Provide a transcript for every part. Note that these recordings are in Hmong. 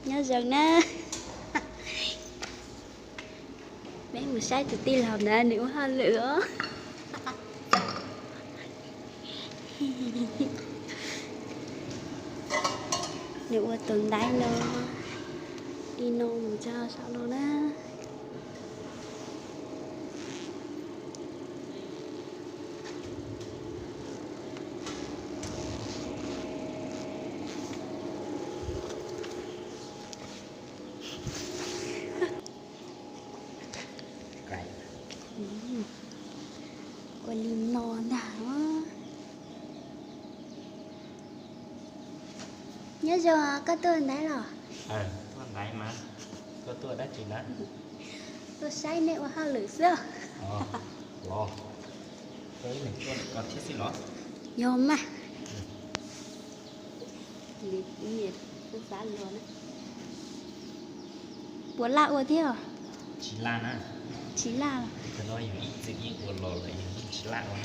Nyob zoo na. Peb mus saib tus tij laug ntawd nws ua hauj lwm os. Nws ua tus ntaiv no li no mus txog saum no na. Ua li no ntag. Nyob zoo, koj tuaj ntaiv los? Tuaj ntaiv mas. Koj tuaj dab tsi na? Tuaj saib nej ua hauj lwm xwb. Los, koj ib leeg tuaj koj thiab xwb los? Yog mas. Nws niam xav los na. Puas laj ua thiab? Tsis laj na. Tsis laj los? Cov no yus ib txwm yeej ua los lawm, yus yeej tsis laj ua.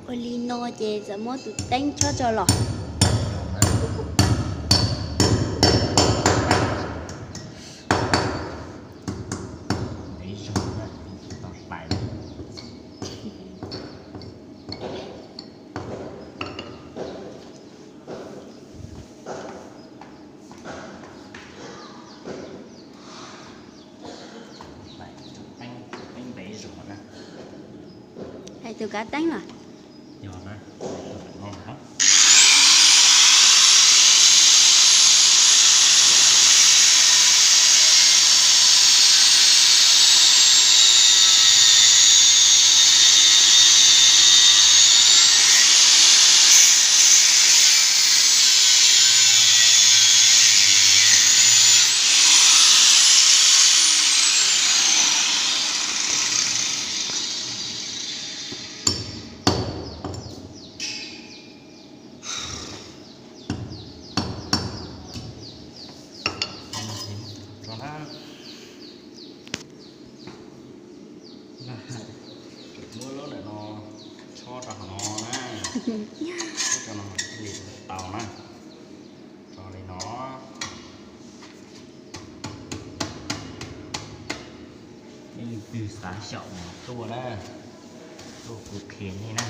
Ua li no ces txawm muab tus teeb chob tso los. Hais tus kav teeb los? Muab lub ntawm no chob rau hauv no na. Chob rau no thiaj li tau na. Tso li no. Nej leej twg xav xyaum mas tuaj na, tuaj kuv qhia nej na.